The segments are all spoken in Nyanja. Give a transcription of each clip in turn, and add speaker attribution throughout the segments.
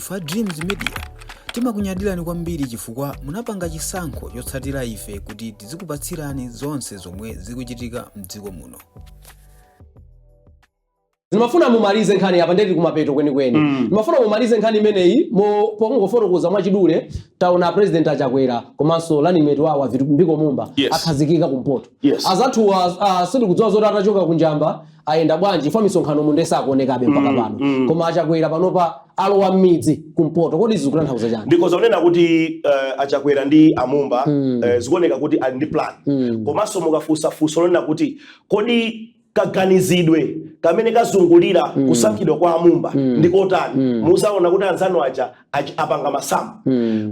Speaker 1: Ife a Dreams Media timakunyadirani kwambiri chifukwa munapanga chisankho chotsatira ife kuti tizikupatsirani zonse zomwe zikuchitika mdziko muno.
Speaker 2: Ndimafuna mumalize nkhani apa, ndeti kumapeto kwenikweni. Ndimafuna mumalize nkhani imeneyi pongofotokoza mwachidule. Taona President Achakwera komanso running mate wawo Vitumbiko Mumba akhazikika kumpoto. Azathuwa sindikudziwa zoti atachoka kunjamba ayenda bwanji fa misonkhano munde sakuonekabe mpaka pano. Koma Achakwera panopa alowa m'midzi kumpoto. Kodi izi zikutanthauza chani?
Speaker 3: Ndikhoza kunena kuti Achakwera ndi Amumba zikuoneka kuti ali ndi plan. Komanso mukafunsa funso lonena kuti kodi kaganizidwe kamene kazungulira kusankhidwa kwa Amumba ndi kotani, muzaona kuti anzanu aja apanga masamu.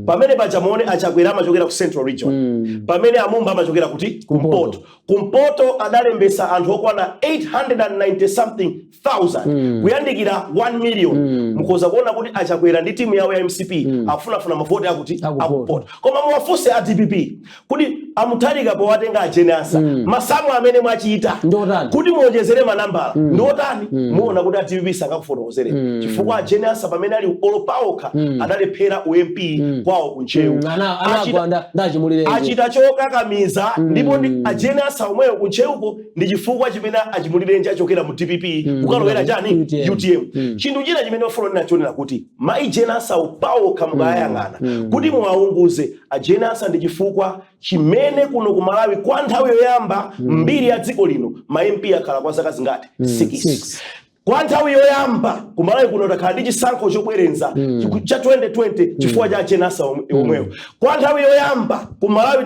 Speaker 3: Pamene paja muone, Achakwera amachokera ku Central Region, pamene Amumba amachokera kuti?
Speaker 2: Kumpoto.
Speaker 3: Kumpoto. Kumpoto adalembesa anthu okwana 890 something thousand, kuyandikira 1 million. Mukhoza kuona kuti Achakwera ndi timu yawo ya MCP afunafuna mavoti akuti?
Speaker 2: Akumpoto.
Speaker 3: Akumpoto. Koma muwafunse a DPP kuti Amutharika powatenga a Jane Ansah, masamu amene mwachita
Speaker 2: Ndiotani?
Speaker 3: kuti muonjezere manambala ndiotani? Muona kuti a DPP sangakufotokozere, chifukwa a Jane Ansah pamene ali olopaokha adalephera u MP kwawo kuNtcheu.
Speaker 2: Anagwa ndachimulirenji.
Speaker 3: Achita chokakamiza, ndipo ndi a Jane Ansah omweyo kuNtcheuko ndi chifukwa chimene Achimulirenji achokera mu DPP kukalowera chani?
Speaker 2: UTM.
Speaker 3: UTM. Chinthu china chimene wafuna nachonena kuti mayi Jane Ansah paokha mukayang'ana kuti muwaunguze a Jane Ansah, ndi chifukwa chimene kuno ku Malawi kwa nthawi yoyamba mbiri ya dziko lino ma MP akhala kwa zaka zingati? 6.
Speaker 2: Six.
Speaker 3: Kwa nthawi yoyamba ku Malawi kuno takhala ndi chisankho chobwerenza cha 2020 chifukwa cha Jane Ansah omwewo. Kwa nthawi yoyamba ku Malawi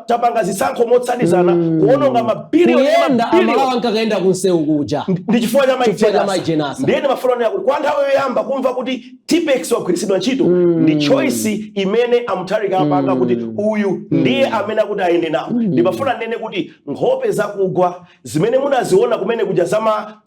Speaker 3: tapanga zisankho motsatizana, kuononga mabiliyoni,
Speaker 2: Kuyenda
Speaker 3: mabiliyoni.
Speaker 2: Amalawi ankakaenda kunsewu kuja
Speaker 3: Ndi chifukwa cha
Speaker 2: Chifukwa cha Mai Jane Ansah.
Speaker 3: Ndiye ndimafuna kunena kuti kwa nthawi yoyamba kumva kuti Tipex wagwiritsidwa ntchito ndi choice imene Amutharika apanga kuti uyu ndiye amene akuti ayende nawo. Ndimafuna ndinene kuti nkhope zakugwa zimene munaziona kumene kuja zama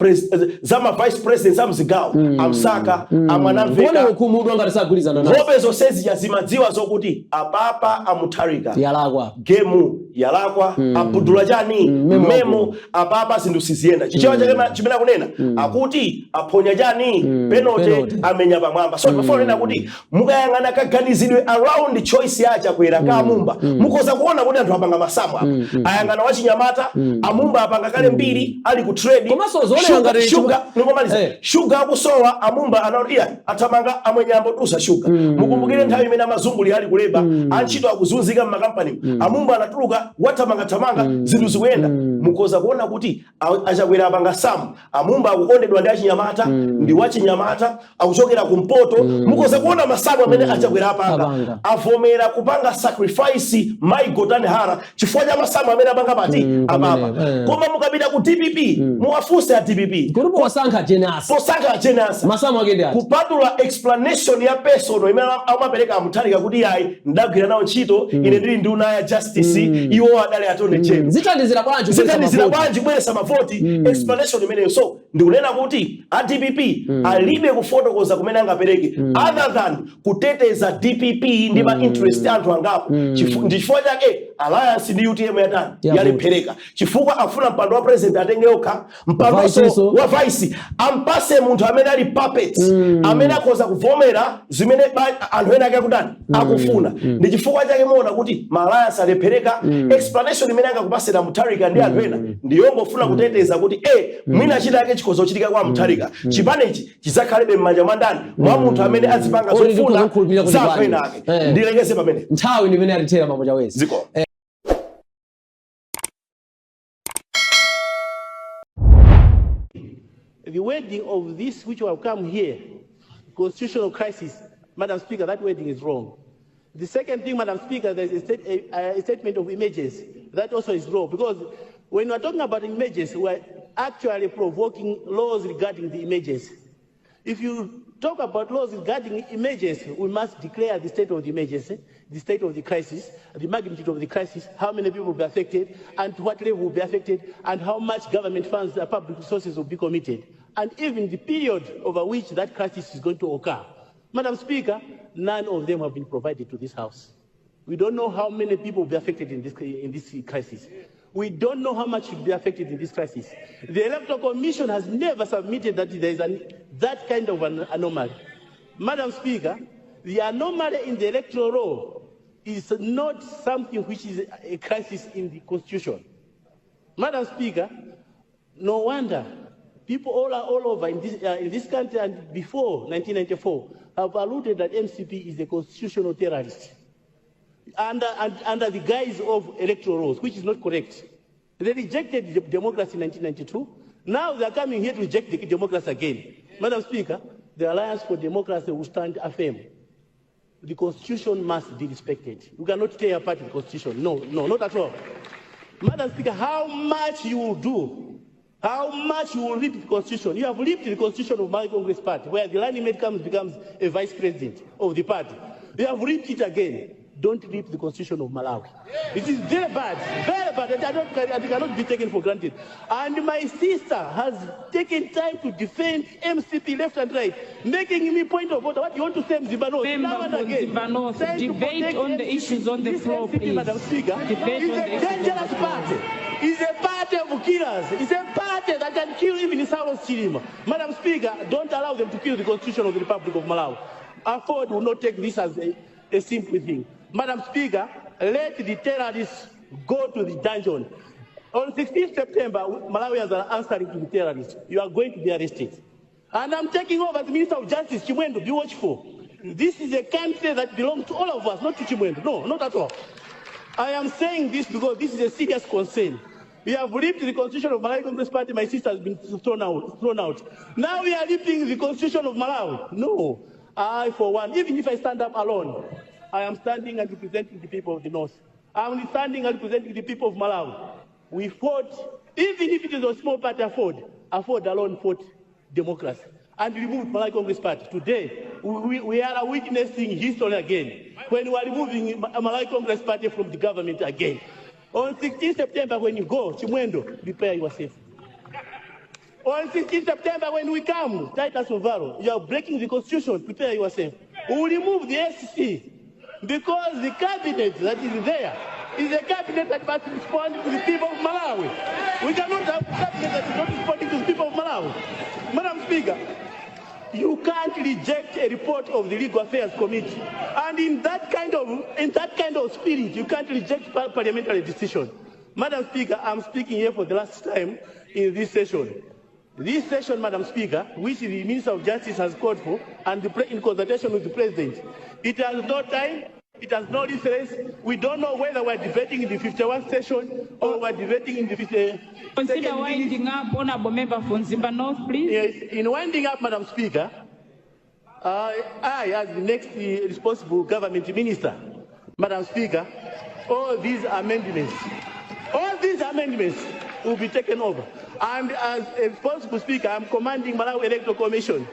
Speaker 3: vice president amzigawo, Amsaka, Amwanamveka,
Speaker 2: Kuone kukhumudwa ngati sagwirizana nazo.
Speaker 3: Nkhope zonsezi zimadziwa zokuti apapa Amutharika
Speaker 2: Yalakwa.
Speaker 3: Gemu yalakwa, abudula chani?
Speaker 2: Memo.
Speaker 3: Memo. Apapa zinthu siziyenda. Chichewa chake chimene akunena akuti aphonya chani? Penalty.
Speaker 2: Penalty.
Speaker 3: Amenya pamwamba. So ndimafuna kunena kuti mukayang'ana kaganizidwe around choice ya Achakwera ka Amumba, mukhoza kuona kuti anthu apanga masamu apa. Ayang'ana wachinyamata, Amumba apanga kale mbiri ali ku trade.
Speaker 2: Komanso zooneka ngati
Speaker 3: Shuga, ningomaliza. Shuga akusowa, Amumba anaona iya athamanga amwenyambo tusa shuga. Mukumbukire nthawi imene amazungulira ali kuleba, antchito akuzunzika m'makampani, Amumba anatuluka, wathamangathamanga, zinthu zikuyenda. Mukhoza kuona kuti Achakwera apanga samu. Amumba akukondedwa ndi achinyamata, ndi wachinyamata, akuchokera kumpoto. Mukhoza kuona masamu amene Achakwera apanga.
Speaker 2: Apanga.
Speaker 3: Avomera kupanga sacrifice Mai Gotani Hara chifukwa cha masamu amene apanga pati? Apapa.
Speaker 2: Pamenepo, eh.
Speaker 3: Koma mukapita ku DPP, muwafunse a DPP
Speaker 2: Kuti posankha Jane Ansah,
Speaker 3: posankha Jane Ansah,
Speaker 2: masamu ake ndi ati?
Speaker 3: Kupatula explanation ya personal imene amapereka Amutharika kuti yayi, ndagwira nawo ntchito, ine ndili nduna ya justice, iwo adali attorney general,
Speaker 2: Zithandizira bwanji kubweretsa
Speaker 3: zithandizira
Speaker 2: mavoti?
Speaker 3: bwanji kubweretsa mavoti? Explanation imeneyo. So ndikunena kuti a DPP alibe kufotokoza kumene angapereke other than kuteteza DPP ndi ma interest anthu angapo. Ndi chifukwa chake alliance ndi UTM yatani?
Speaker 2: Yavuta.
Speaker 3: Yalephereka, chifukwa afuna mpando wa president atenge okha,
Speaker 2: Vice
Speaker 3: mpandonso wa vice ampase munthu amene ali puppet, amene akhoza kuvomera zimene anthu ena ake akutani? Akufuna. Ndi chifukwa chake muona kuti ma alliance alephereka. Explanation imene angakupasira Mutharika ndi anthu ena ndiyongofuna kuteteza kuti mwina china ake chikhoza kuchitika kwa Mutharika, chipanichi chizakhalebe m'manja mwa ndani? Mwa munthu amene azipanga
Speaker 2: Oti
Speaker 3: zofuna
Speaker 2: tikukhulupirira kuti
Speaker 3: za anthu
Speaker 2: chipani.
Speaker 3: ena ake. Ndilekeze pamene.
Speaker 2: Nthawi ndimene atithera, Mambo Chawezi.
Speaker 3: Ziko.
Speaker 4: The wording of this which will come here, constitutional crisis, Madam Speaker, that wording is wrong. The second thing, Madam Speaker, there is a statement of emergency. That also is wrong, because when we are talking about emergency, we are actually provoking laws regarding the emergency. If you talk about laws regarding emergency, we must declare the state of the emergency, the state of the crisis, the magnitude of the crisis, how many people will be affected, and to what level will be affected, and how much government funds and public resources will be committed, and even the period over which that crisis is going to occur. Madam Speaker, none of them have been provided to this House. We don't know how many people will be affected in this crisis. We don't know how much will be affected in this crisis. The Electoral Commission has never submitted that there is that kind of an anomaly. Madam Speaker, the anomaly in the electoral law is not something which is a crisis in the Constitution. Madam Speaker, no wonder people all over in this country and before 1994 have alluded that MCP is a constitutional terrorist under the guise of electoral laws, which is not correct. They rejected the democracy in 1992. Now they are coming here to reject the democracy again. Madam Speaker, the Alliance for Democracy will stand firm. The Constitution must be respected. We cannot tear apart the Constitution. No, not at all. Madam Speaker, how much you will do, how much you will rip the Constitution. You have ripped the Constitution of Malawi Congress Party, where the running mate comes becomes a vice president of the party. They have ripped it again. Don't rip the Constitution of Malawi. It is very bad, very bad. And it cannot be taken for granted. And my sister has taken time to defend MCP left and right, making me point of order. What you want to say, Mzimba North?
Speaker 5: Member
Speaker 4: Now and
Speaker 5: for
Speaker 4: again.
Speaker 5: Mzimba North,
Speaker 4: Trying to
Speaker 5: debate
Speaker 4: protect
Speaker 5: on the
Speaker 4: MCP.
Speaker 5: Issues on the
Speaker 4: This
Speaker 5: floor,
Speaker 4: MCP,
Speaker 5: please.
Speaker 4: Madam Speaker,
Speaker 5: Debate
Speaker 4: is
Speaker 5: on the
Speaker 4: a
Speaker 5: issues on the
Speaker 4: dangerous
Speaker 5: floor.
Speaker 4: Party. It's a party of killers. It's a party that can kill even Saulos Chilima. Madam Speaker, don't allow them to kill the Constitution of the Republic of Malawi. AFORD will not take this as a simple thing. Madam Speaker, let the terrorists go to the dungeon. On 16th September, Malawians are answering to the terrorists. You are going to be arrested. And I'm taking over as Minister of Justice. Chimwendo, be watchful. This is a country that belongs to all of us, not to Chimwendo. No, not at all. I am saying this because this is a serious concern. We have ripped the Constitution of Malawi Congress Party. My sister has been thrown out. Thrown out. Now we are ripping the Constitution of Malawi. No. I, for one, even if I stand up alone, I am standing and representing the people of the North. I am standing and representing the people of Malawi. We fought, even if it is a small party, AFORD, AFORD alone fought democracy and removed Malawi Congress Party. Today, we are witnessing history again when we are removing Malawi Congress Party from the government again. On 16 September, when you go, Chimwendo, prepare yourself. On 16 September, when we come, Titus Mvalo, you are breaking the Constitution, prepare yourself. We will remove the SC because the cabinet that is there is a cabinet that must respond to the people of Malawi. We cannot have a cabinet that is not responding to the people of Malawi. Madam Speaker, you can't reject a report of the Legal Affairs Committee. And in that kind of spirit, you can't reject parliamentary decision. Madam Speaker, I'm speaking here for the last time in this session. This session, Madam Speaker, which the Minister of Justice has called for, and in consultation with the President, it has no time, it has no reference. We don't know whether we're debating in the 51st session or we're debating in the 52nd.
Speaker 5: Consider winding up, Honorable Member for Mzimba North, please.
Speaker 4: Yes, in winding up, Madam Speaker, I, as the next responsible government minister, Madam Speaker, all these amendments will be taken over. And as a responsible speaker, I'm commanding Malawi Electoral Commission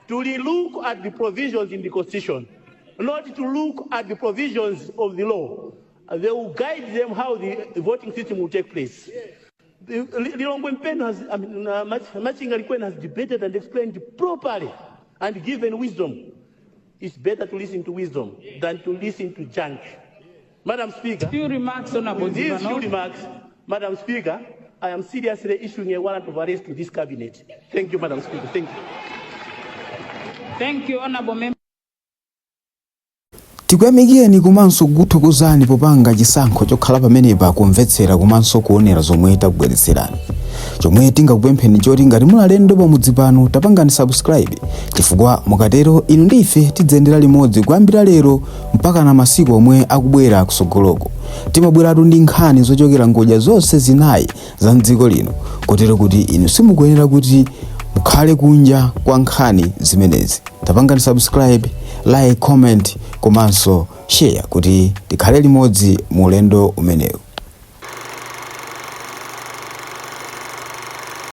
Speaker 4: to relook at the provisions in the Constitution, not to look at the provisions of the law. They will guide them how the voting system will take place. The Lilongwe Mpenu has, I mean, Machinga Likwena has debated and explained properly and given wisdom. It's better to listen to wisdom than to listen to junk. Madam Speaker,
Speaker 5: Few remarks, Honorable
Speaker 4: with these
Speaker 5: Mzimba
Speaker 4: few
Speaker 5: North.
Speaker 4: Remarks, Madam Speaker, I am seriously issuing a warrant of arrest to this cabinet. Thank you, Madam Speaker. Thank you.
Speaker 5: Thank you, Honorable Member.
Speaker 1: Tikuyamikeni komanso kukuthokozani popanga chisankho chokhala pamenepa kumvetsera komanso kuonera zomwe takubweretserani. Chomwe tingakupempheni choti ngati muli alendo pamudzi pano, tapangani subscribe, chifukwa mukatero inu ndi ife tidzayendera limodzi kuyambira lero mpaka na masiku omwe akubwera kusogoloko. Timabweratu ndi nkhani zochokera ngodya zonse zinayi za mdziko lino, kotero kuti inu simukuyenera kuti mukhale kunja kwa nkhani zimenezi. Tapangani subscribe, like, comment komanso share kuti tikhale limodzi mu ulendo umenewu.